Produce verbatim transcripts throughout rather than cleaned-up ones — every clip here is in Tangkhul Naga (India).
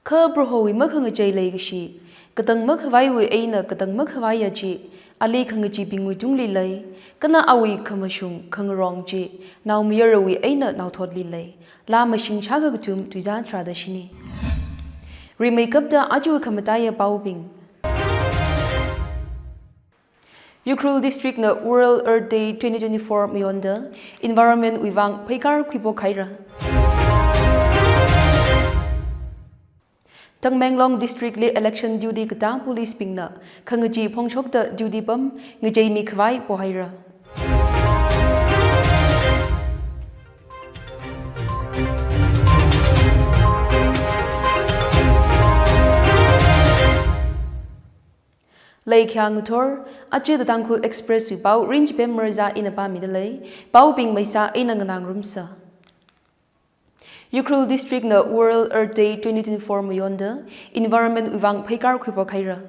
Kha Prohowui makhangachei leikashi, katang makhavaiwui eina katang makhavaiya chi, ali khangachibingwui tungli lei, kala awui khamashung khangarong chi, naomayarawui eina naothotli lei. Laa mashing shākha kathum tuizā tharāda shini. Rimeikapta aja khamataiya paobing. Ukhrul District na World Earth Day twenty twenty-four mayonda environment wui vang pheikar khuiphok haira. Tamenglong District li election duty katā police bingna khangachee phongshokta duty pam ngacheimi khavai pohaira. Leikhayā ngathor, aja The Tangkhul Express wui pao rin chipem marazā ina pāmida lei, paobing maisā ina nganā ngarumsa. Ukhrul District na World Earth Day twenty twenty-four mayonda environment wui vang pheikar khuiphok haira.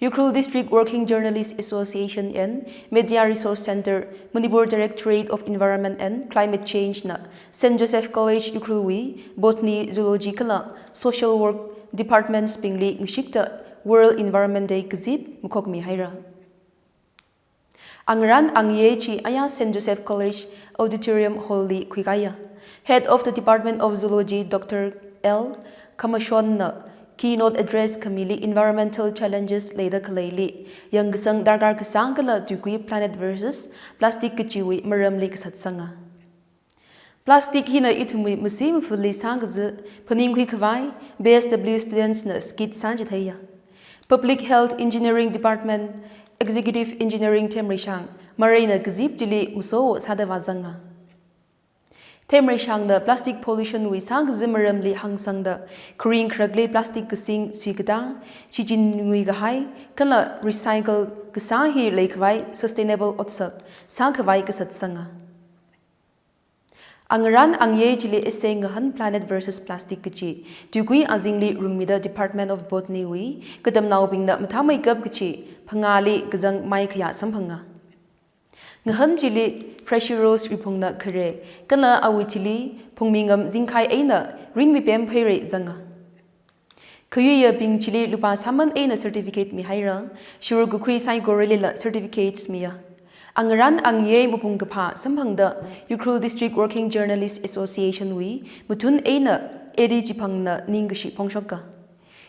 Ukhrul District Working Journalist Association and Media Resource Centre, Manipur Directorate of Environment and Climate Change na Saint Joseph College Ukhrul wui Botany, Zoology kala Social Work Departments bingli ngashikta World Environment Day kazip makhokmi haira. Angarān angayei chi aya Saint Joseph College Auditorium Hall li khuikaya. Head of the Department of Zoology, Doctor L Khamashon na keynote address khamili environmental challenges leida khaleili yangkasang darkar kasā kala tuikui planet versus plastic kachiwui maramli kasatsanga. Plastic hina ithumwui masi mafali sākaza phaningkhui khavai B S W students na skit sāchitheiya. Public Health Engineering Department, Executive Engineering Themreishang, mareina kazip chili maso sāda vāzanga. Themreishang na plastic pollution wui sākaza maramli hāngsangda kharing kharakli plastic kasing suikatā, shichin ngui kahai, kala recycle kasā hi leikhavai sustainable otsak sākhavai kasatsanga. Angarān angayei chili essay ngahān Planet versus Plastic kachi tuikui azingli rungmida Department of Botany wui katamnaobingna mathāmeikap kachi phangāli kazang maikhayā samphanga. Ngahān chili Freshie Rose Riphungna khare, kala awui thili Phungmingam Zingkhai eina rinmipem pheirei zanga. Khayuiyabing chili lupā sāman eina certificate mihaira, shurkakhui saikoralila certificates miya. Angarān angayei mapung kaphā samphangda Ukhrul District Working Journalist Association wui mathun eina A D Chiphangna ningkashi phongshoka.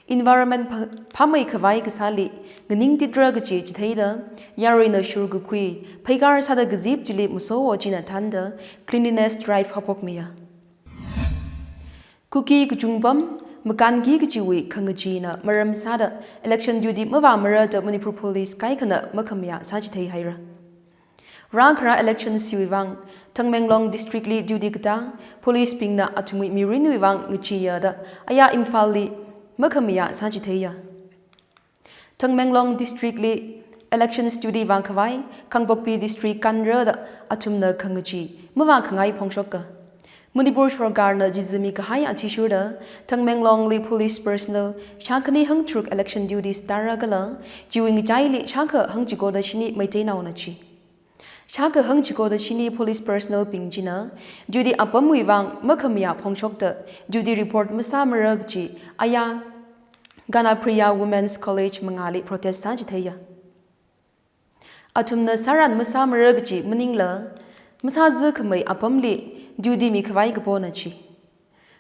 Environment pha-, phāmeikhavai kasāli nganingtitra kachi chitheida, yaruina shurkakhui pheikar sāda kazip chili maso ochina thānda cleanliness drive haophokmiya. Kuki kachungpam makānki kachiwui khangacheena maram sāda election duty mavāmara da Manipur Police kaikhana makhamayā sāchithei haira. Rākhara election hiwui vang Tamenglong District li duty katā police bingna athumwui mirinwui vang ngacheeya da aya Imphal li makhamayā sāchitheiya. Tamenglong District li elections duty vākhavai Kangpokpi District kānra da athumna khangachee mavākhangai phongshoka. Manipur sorkarna chizami kahai athishurda Tamenglong li police personnel shākhani hangtharuk election duty stāra kala chiwui ngachaili shākha hangchikoda shini Meiteinaona chi. Shākha hangchikoda shini police personnel bing china duty apamwui vang makhamayā phongshokta duty report masāmara kachi aya Ganapriya Women's College mangāli protest sāchitheiya. Athumna sāran masāmara kachi maningla masāzakhamei apamli duty mikhavai kapona chi.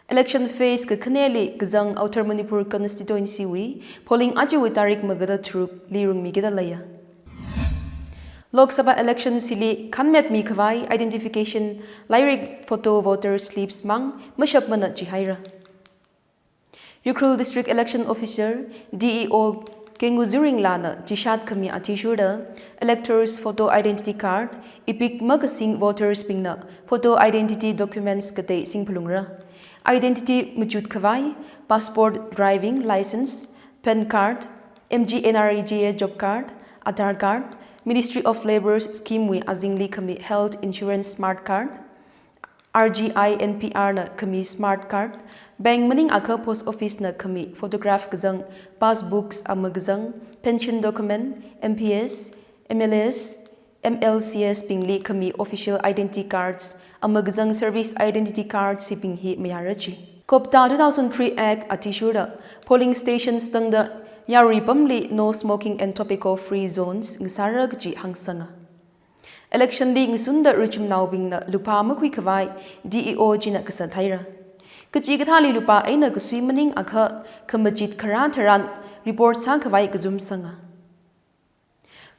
Election phase kakhaneli kazang Outer Manipur Constituency wui polling ajawui tarik magada tharukli rungmikida leiya. Lok Sabha election hili khānmetmi khavai identification lairik photo voter slips mang mashapmana chihaira. Ukhrul District Election Officer, D E O, Kengu Zuringlana chishat khami athishurda electors photo identity card, EPIC makasing voters bingna photo identity documents katei singphalungra. Identity machut khavai, passport, driving license, PAN card, M G N R E G A job card, Aadhaar card, Ministry of Labour scheme wui azingli khami health insurance smart card, R G I N P R na khami smart card, bank maningakha post office na khami photograph kazang, passbooks ama kazang, pension document, M P S, M L S, M L C S bingli khami official identity cards, ama kazang service identity cards hibing hi mayāra chi. COPDA two thousand three Act athishurda polling stations tangda yarui pamli no smoking and tobacco free zones ngasāra kaji hāngsanga. Election li ngasunda richumnaobingna lupā makhui khavai D E O china kasā thaira. Kachikathāli lupā eina kasui maningakha khamachit kharā tharan report sākhavai kazumsanga.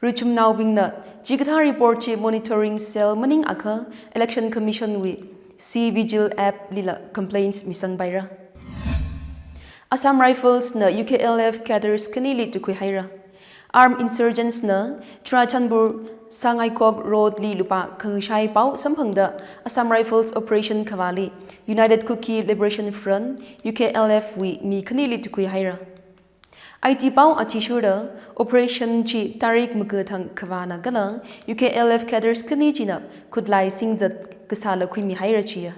Richumnaobingna chikathā report chi monitoring cell maningakha Election Commission wui C-Vigil app lila complaints misangpaira. Assam Rifles na U K L F cadres khanili tukhui haira. Armed insurgents na Churachandpur Sangaikok Road li lupā khangashai pao samphangda Assam Rifles operation khavāli United Kuki Liberation Front, U K L F wui mi khanili tukhui haira. IT pao athishurda operation chi tarik maga thang khavāna kala U K L F cadres khani china khutlai singzat kasāla khuimi haira chiya.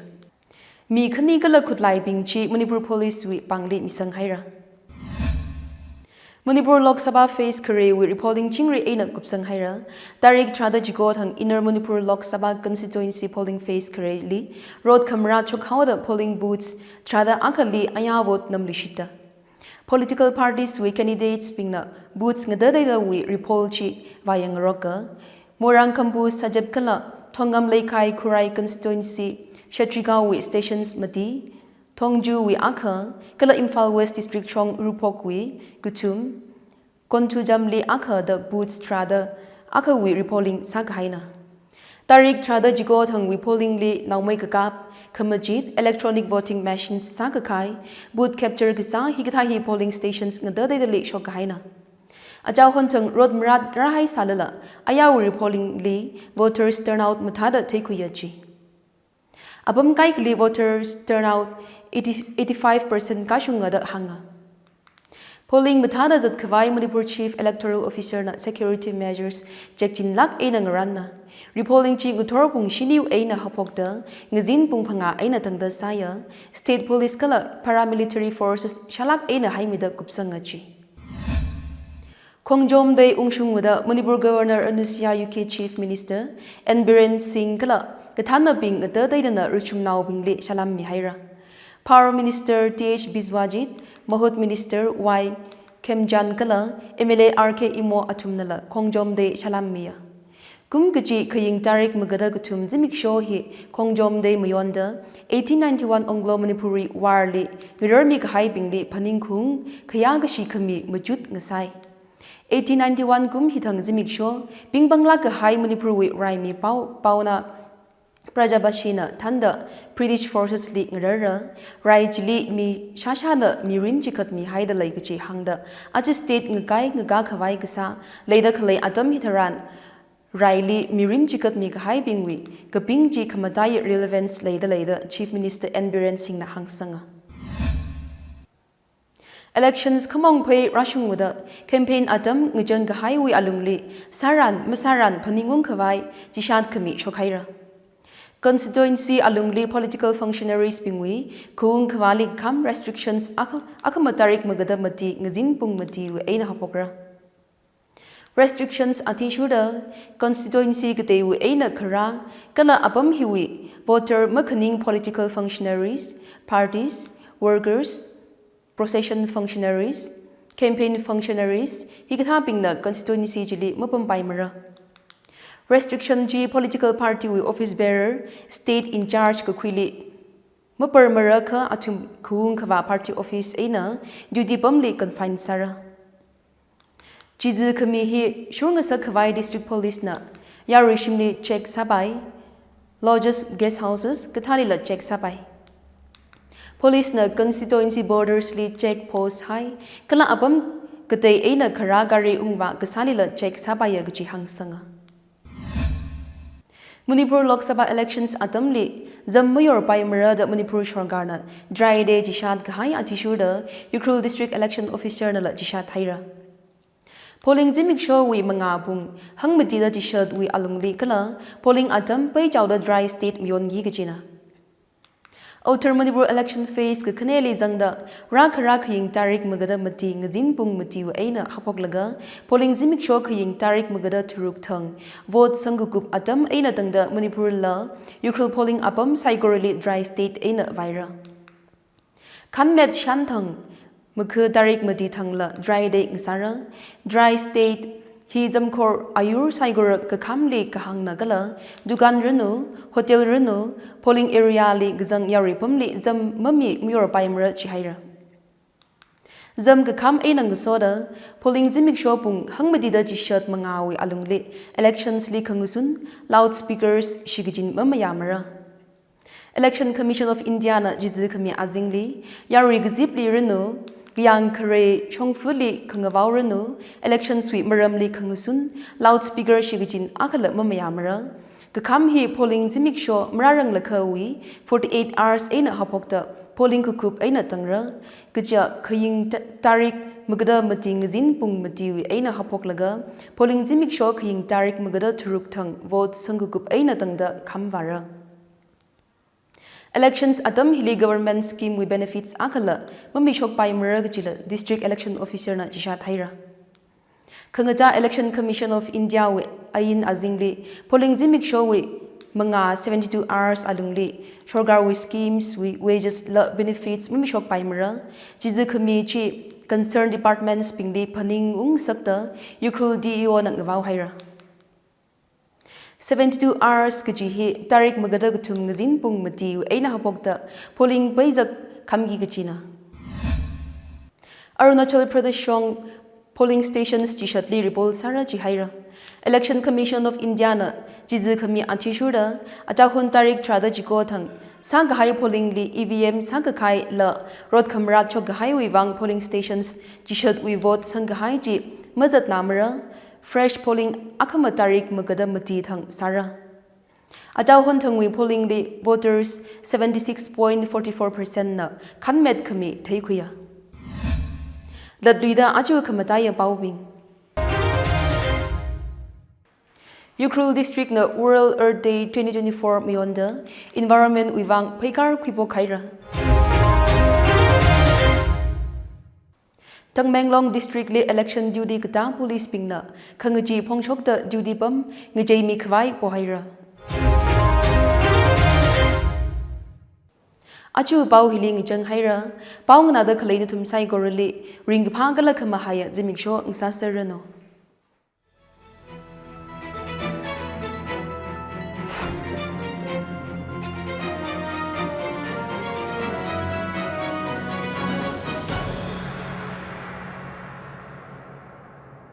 Mi khani kala khutlaibing chi Manipur Police wui pāngli misang haira. Manipur Lok Sabha phase kharewui repolling chingri eina kupsang haira. Tarik tharāda chiko thang Inner Manipur Lok Sabha constituency polling phase khareli road khamra chokhaoda polling booths tharāda akhali aya vote namluishitta. Political parties wui candidates bingna booths ngadadeidawui repoll chi vāyangngaroka. Moirang Khampu Sajep kala Thongam Leikai Khurai constituency Shatrigao wui stations mati, Thongju wui akha, kala Imphal West District Chhong Ruphok wui kathum, Konthujam li akha da booths tharāda akhawui repolling sākahaina. Tarik tharāda chiko thangwui polling li naomei kakap, khamachit, electronic voting machines sākakhai, booth capture kasā hikathā hi polling stations ngadadeidali shokkahaina. Achao honthang road marat rāhai sālala, ayawui repolling li voters turnout mathāda theikhuiya chi. Apam kaikhali voters turnout eighty, eighty-five percent kashunga da hānga. Polling mathāda zatkhavai Manipur Chief Electoral Officer na security measures chekchinlāk eina ngaranna. Repolling chi ngathor pung shiniwui eina haophokta, ngazin pung phangā eina tangda sāya, state police kala paramilitary forces shālāk eina haimida kupsanga chi. Khongjom Day ungshungwuida Manipur Governor Anusuiya Uikey, Chief Minister N Biren Singh kala kathānnabing ngatateidana richumnaobingli salam mihaira. Power Minister T H Biswajit, Mahut Minister Y Khemchand kala M L A R K Imo athumnala Khongjom Day salam miya. Kum kachi khaying tarik magada kathum zimiksho hi Khongjom Day mayonda eighteen ninety-one Anglo-Manipuri War li ngararmi kahaibingli phaningkhaung khayā kashi khami machut ngasai. Eighteen ninety-one kum hithang zimiksho, pingpanglāk kahai Manipurwui raimi pao, paona Prajabashi na thānda British forces li ngararra, rai chili mi shāshāna mirin chikatmihaida lei kachi hāngda, aja state ngakai ngakā khavai kasā leida khalei atam hitharan, raili mirin chikatmi kahaibingwui kaping chi khamataiya relevance leida leida Chief Minister N Biren Singh na hāngsanga. Elections khamong phei rāshungwuida campaign atam ngachang kahaiwui alungli sāran masāran phaningung khavai chishat khami shokhaira. Constituency alungli political functionaries bingwui khaung khavāli kham restrictions akha, akhama tarik magada mati ngazin pung matiwui eina haophokra. Restrictions athishurda constituency kateiwui eina kharā kala apam hiwui voter makhaning political functionaries, parties, workers, procession functionaries, campaign functionaries, hikathābingna constituency chili mapampaimara. Restriction chi political party wui office bearer, state in charge kakhuili maparmara kha athum khaung khavā party office eina duty pamli confine sāra. Chizi khami hi shurngasak khavai district police na yarui shimli check sāpai, lodges, guest houses kathālila check sāpai. Police na constituency borders li check post hai, kala apam katei eina kharā gari ungvā kasālila check sāpaiya kachi hāngsanga. Manipur Lok Sabha elections atamli zam mayorpaimara da Manipur sorkarna dry day chishat kahai athishurda Ukhrul District Election Officer nala chishat haira. Polling zimikshowui mangā pung hangmatida chishatwui alungli kala polling atam peichaoda dry state mayonki kachina. Outer Manipur election phase kakhaneli zangda rākharā khaying tarik magada mati ngazin pung matiwui eina haophoklaga polling zimiksho khaying tarik magada tharuk thang vote sangkakup atam eina tangda Manipur la Ukhrul polling apam saikorali dry state eina vaira. Khanmet shanthang, makha tarik mati thangla dry day ngasāra. Dry state hi zamkhor ayur saikora kakhamli kahāngna kala, dukan ranu, hotel ranu, polling area li kazang yarui pamli zam mami mayorpaimara jihaira. Zam kakham eina ngasoda, polling zimiksho pung hangmatida chishat mangāwui alungli, elections li khangasun, loudspeakers shikachin mamayāmara. Election Commission of India na chizi khami azingli, yarui kazipli ranu, kayāng khare shongfali khangavao ranu, elections wui maramli khangasun, loudspeaker shikachin akhala mamayāmara. Kakham hi polling zimiksho mararanglakhawui forty-eight hours eina haophokta polling kakup eina tangra. Kaja khaying ta-, tarik magada mati ngazin pung matiwui eina haophoklaga, polling zimiksho khaying tarik magada tharuk thang vote sangkakup eina tangda khamvāra. Elections atam hili government scheme wui benefits akhala mamishokpaimara kajila District Election Officer na chishat haira. Khangatā Election Commission of India wui ain azingli polling zimikshowui mangā seventy-two hours alungli sorkarwui schemes wui wages la benefits mamishokpaimara. Chizi khami chi concerned departments bingli phaningungasakta Ukhrul D E O na ngavao haira. Seventy-two hours kaji hi tarik magada kathum ngazin pung mati eina haophokta polling paizak khamki kajina. Arunachal Pradesh shong polling stations chishatli repoll sāra jihaira. Election Commission of India na chizi khami athishurda, achāhon tarik tharāda chiko thang sākahai polling li E V M sākakhaila rot khamarat shokkahaiwui vang polling stations chishatwui vote sangkahai chi mazatnamara. Fresh polling akhama tarik magada mati thang sāra. Achāhon thangwui polling li voters seventy-six point forty-four percent na khanmet khami theikhuiya. Latluida aja khamataiya paobing. Ukhrul District na World Earth Day twenty twenty-four mayonda environment wui vang pheikar khuiphok haira. Tamenglong District li election duty katā police bingna khangachee phongshokta duty pam ngacheimi khavai pohaira. Aja pao hili ngachang haira. Pao nganāda khalei nathum saikorali ringkaphā kala khamahaiya zimiksho ngasāserranu.